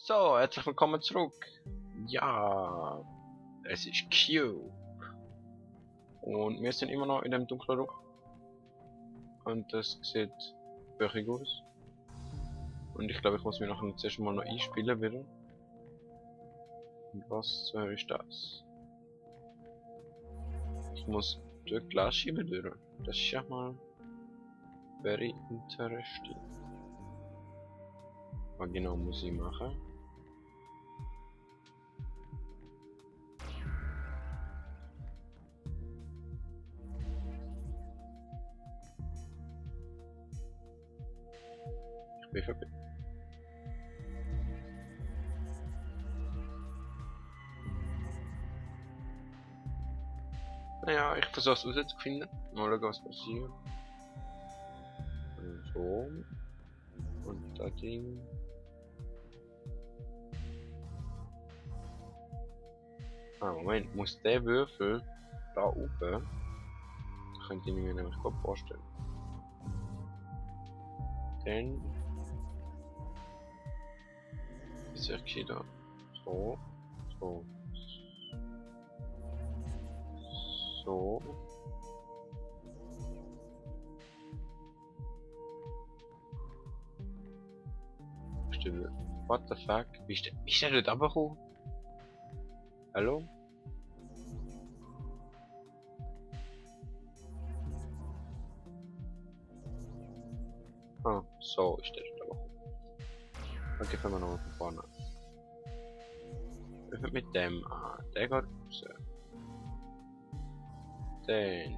So, herzlich willkommen zurück. Ja, es ist Cube. Und wir sind immer noch in dem dunklen Raum. Und das sieht wirklich aus. Und ich glaube, ich muss mir nachher zuerst mal noch einspielen wieder. Und was ist das? Ich muss durch Glasscheibe durch. Das ist ja mal very interesting. Was genau muss ich machen? Ich bin verbunden. Naja, ich versuche es herauszufinden. Mal schauen, was passiert. Und so. Und das Ding. Ah, Moment, muss der Würfel da oben? Da könnte ich mir nämlich gut vorstellen. Dann ist er gescheiter. So. So. So. Stimmt. What the fuck? Wie ist der dort runtergekommen? Hallo? Ah, so ist der dort runtergekommen. Okay, fangen wir nochmal von vorne an. Wir fangen mit dem an. Der geht raus. Dann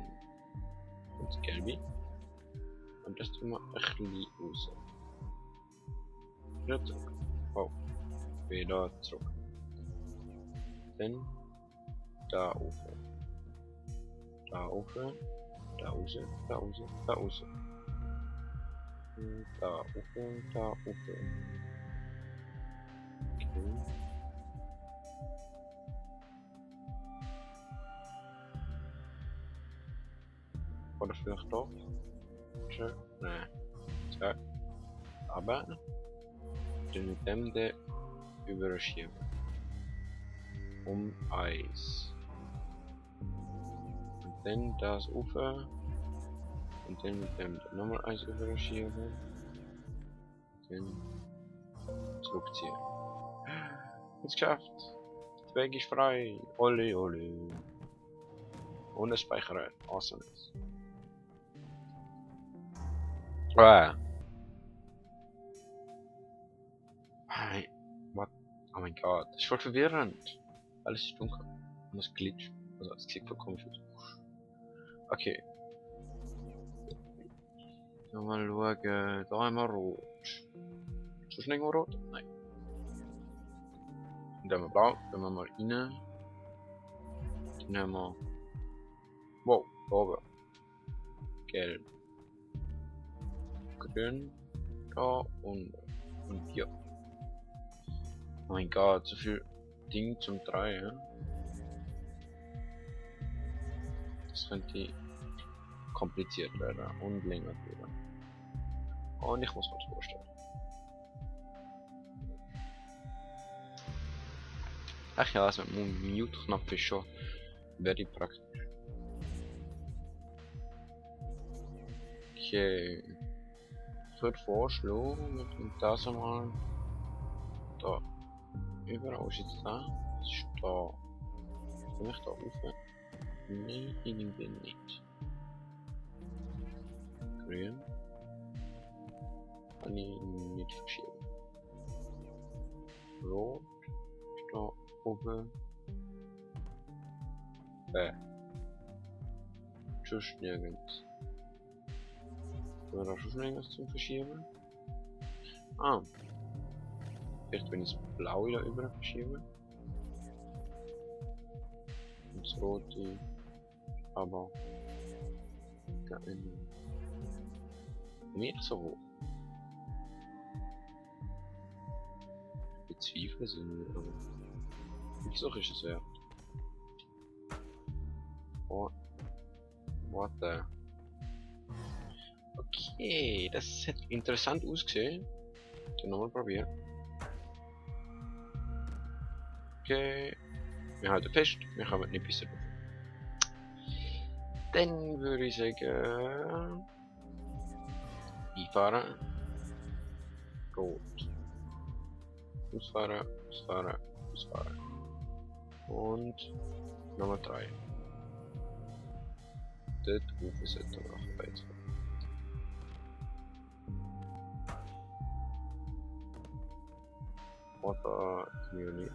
kommt das Gelbe. Und das tun wir ein bisschen raus. Wieder zurück. Oh. Wieder zurück. Dann da oben. Da oben. Da raus. Da raus. Da raus. Da oben. Da oben. Okay. Oder vielleicht doch. Schön. Nein. So. Aber dann mit dem der überschieben. Um Eis. Und dann das Ufer. Und dann mit dem nochmal Eis überschieben. Und dann zurückziehen. Jetzt geschafft. Der Weg ist frei. Ole ole. Ohne Speicher. Awesome. Hey, what? Oh mein Gott, das ist voll verwirrend. Alles ist dunkel. Und es glitscht. Also es sieht voll komisch aus. Okay. Mal schauen. Da haben wir rot. Ist das irgendwo rot? Nein. Und dann haben wir blau. Dann haben wir mal rein. Dann haben wir. Wow, da oben. Gelb. Grün. Da unten. Und hier. Oh mein Gott, so viel Ding zum Drehen. Das könnte kompliziert werden und länger werden. Und ich muss mir das vorstellen. Ach ja, also mit dem Mute-Knopf ist schon very praktisch. Okay. Ich würde vorschlagen, wir tun das einmal da. Überall ist jetzt da. Das ist da. Komme ich da rauf? Nein, irgendwie nicht. Grün. Kann ich nicht verschieben. Rot. Ist da oben. Sonst nirgends. Können wir da schon irgendwas zum Verschieben? Ah. Vielleicht wenn ich das Blaue da über verschiebe. Und das Rote. Aber. Da nicht so hoch. Bezweifle sind wir, aber. Wieso ist es wert? Oh. What the? Okay, das hat interessant ausgesehen. Ich kann nochmal probieren. Okay. Wir halten fest, wir kommen nicht bis drauf. Dann würde ich sagen... Einfahren. Rot. Ausfahren, ausfahren, ausfahren. Und Nummer 3. Dort rauf sollten wir nachher weiter. Oder nicht.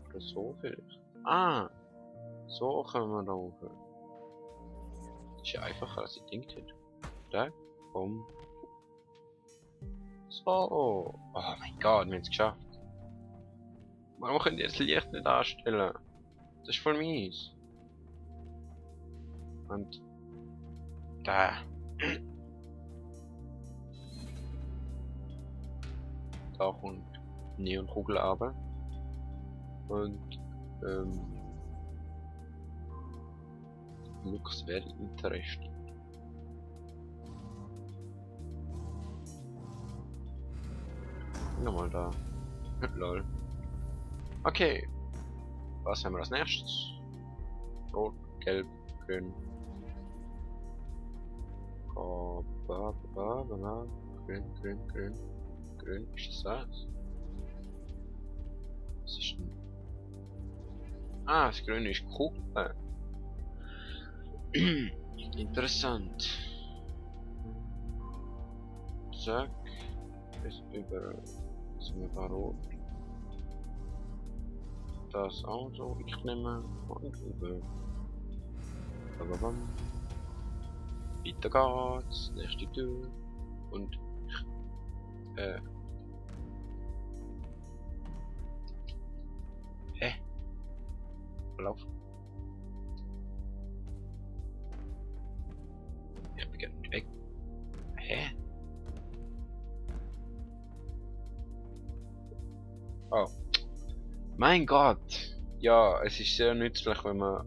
Oder so vielleicht. Ah! So können wir da rauf. Das ist ja einfacher als ich gedacht hätte. Da, komm. So. Oh mein Gott, wir haben es geschafft. Warum könnt ihr das Licht nicht anstellen? Das ist voll mies. Und da. Da kommt Neonkugel runter. Und looks very interesting. Nochmal da. Lol. Okay. Was haben wir als nächstes? Rot, gelb, grün. Grün, grün, grün. Grün, ist das was? Was ist denn? Ah, das Grüne ist Kugel. Interessant. Zack. Ist überall. Sind wir da rot. Das auch so. Ich nehme und über. Bababam. Weiter geht's. Nächste Tür. Und hä? Lauf. Ich bin gar nicht weg. Hä? Oh. Mein Gott! Ja, es ist sehr nützlich, wenn man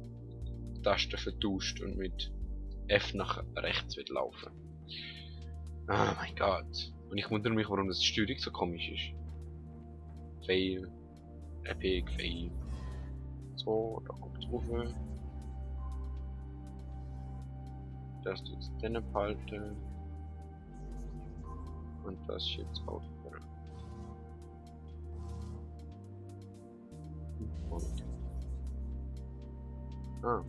die Tasten vertauscht und mit F nach rechts will laufen. Ah mein Gott. Und ich wundere mich, warum das die Steuerung so komisch ist. Fail. Epic, fail. So, da kommt es rauf. Das tut es dann behalten. Und das ist jetzt auch wieder. Und. Ah.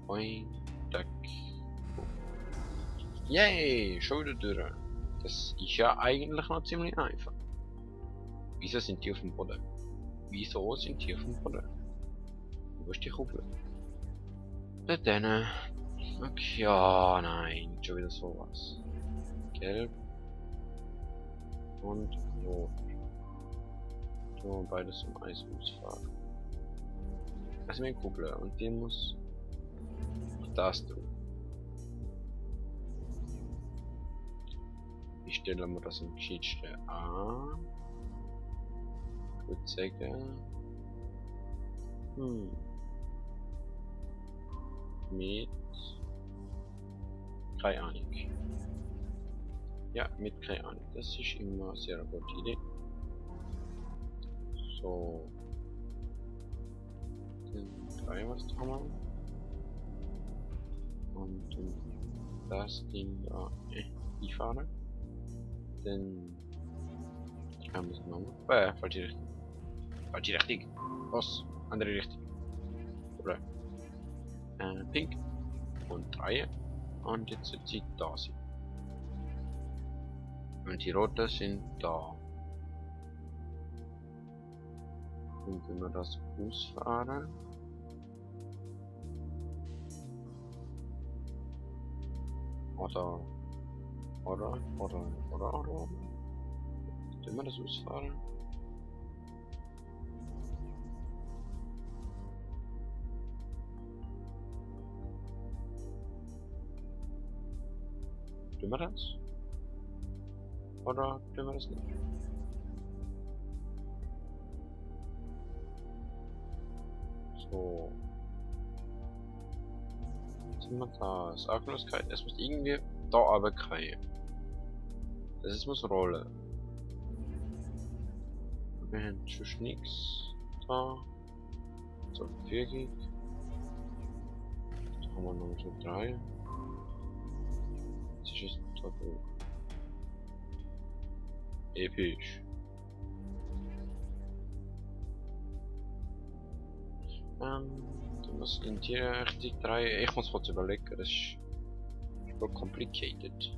Boing, tack. Yay, schon wieder durch. Das ist ja eigentlich noch ziemlich einfach. Wieso sind die auf dem Boden? Wieso sind die auf dem Boden? Wo ist die Kugel? Da dann. Okay, ja, nein, schon wieder sowas. Gelb. Und rot. So, beides um Eis ausfahren. Also eine Kugel und die muss auf das drauf. Wie stellen wir das am geschicktesten an? Ich würde sagen. Mit. Keine Ahnung. Ja, mit keine Ahnung. Das ist immer sehr eine gute Idee. So. Dann drehen wir es doch mal. Und das Ding da einfahren. Dann kann man es nochmal. Falsche Richtung. Falsche Richtung. Was? Andere Richtung. Oder? Pink. Und 3. Und jetzt wird sie da sein. Und die roten sind da. Und wenn wir das ausfahren. Oder. Wenn wir das ausfahren. Tun wir das? Oder tun wir das nicht? So. Jetzt haben wir das. Arglosigkeit. Es muss irgendwie da runterkriegen. Das muss rollen. Wir haben schon nichts da. Zur Verfügung. Da haben wir noch so 3. Das ist es da drauf. Episch. Du musst in die Richtung drehen. Ich muss kurz überlegen, das ist voll complicated.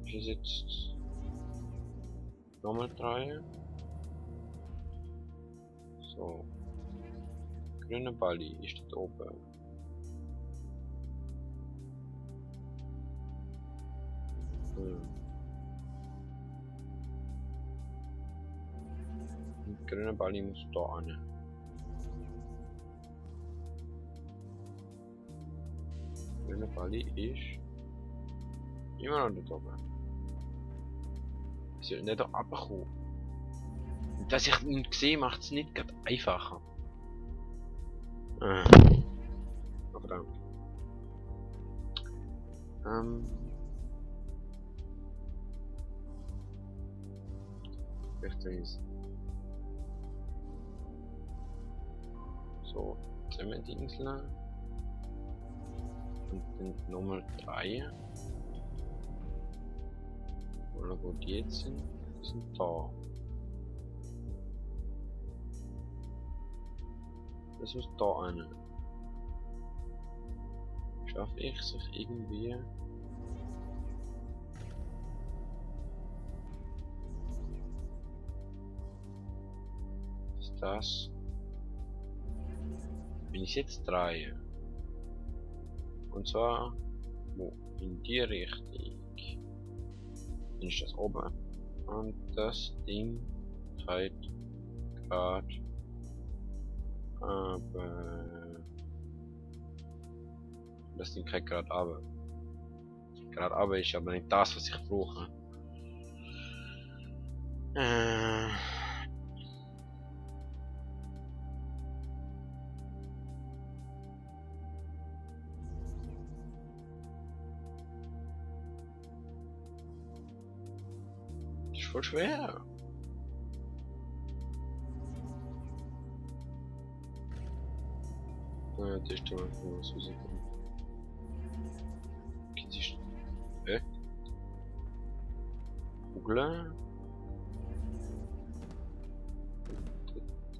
Ist jetzt nochmal drehen. So. Grüne Balli ist dort oben. Und grüne Balli muss da an. Grüne Balli ist immer noch dort oben. Sie soll nicht da runterkommen. Und dass ich ihn sehe, macht es nicht gerade einfacher. Oh, verdammt. Richtig. So, Zementinsel. Und dann Nummer 3. Oder wo die jetzt sind? Die sind da. Das muss da eine. Schaffe ich sich irgendwie? Ist das? Wenn ich jetzt drehe. Und zwar wo? In die Richtung. Dann ist das oben. Und das Ding geht gerade. Aber das Ding geht gerade runter. Gerade runter ist aber nicht das, was ich brauche. Das ist voll schwer. Das ist doch mal was rauskommen. Okay, das ist. Kugeln.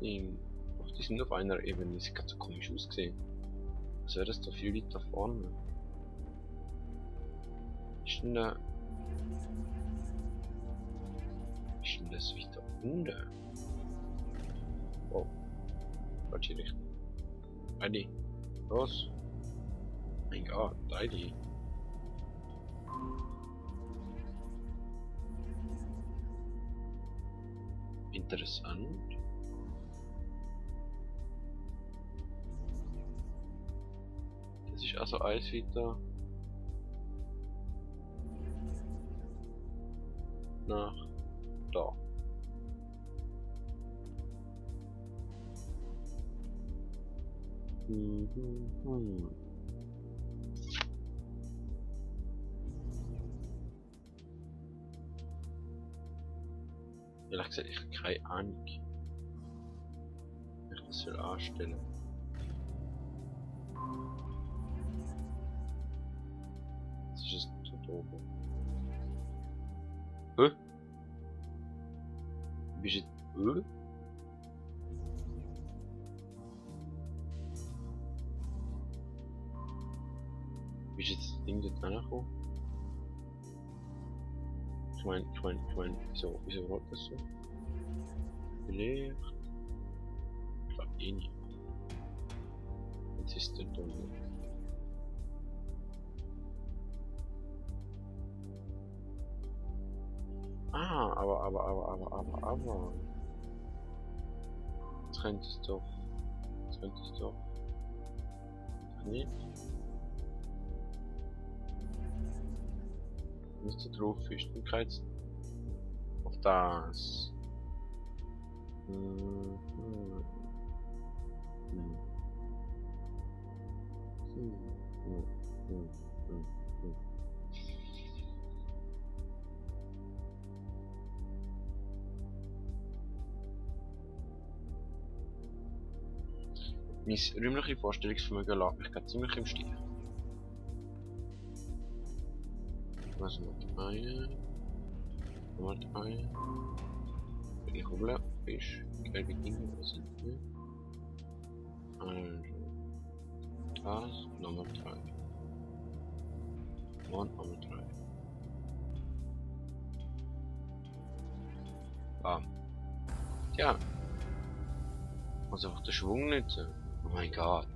Ding. Ach, die sind auf einer Ebene, das sieht so komisch ausgesehen. Was wäre das da viel weiter vorne? Ist denn da. Ist denn das weiter unten? Oh. Falsche Richtung. Heidi. Los. Mein Gott, Heidi. Interessant. Das ist also alles weiter nach da. Ehrlich gesagt, ich habe keine Ahnung, wie ich das soll anstellen. Das ist es dort oben. Hä? Bist du jetzt. Wie ist jetzt das Ding dort angekommen? Ich mein, wieso rollt das so? Vielleicht. Ich glaube eh nicht. Jetzt ist der dumm. Ah, aber. Jetzt rennt es doch. Nicht. Wenn es da drauf ist, dann geht es auf das. Mein räumliches Vorstellungsvermögen lässt mich gerade ziemlich im Stich. Was noch ein? Nummer 3. Wenn ich oben ist, gelbe Dinge, was sind die? Also, das, Nummer 3. Und Nummer 3. Bam. Ja. Muss einfach den Schwung nutzen. Oh mein Gott.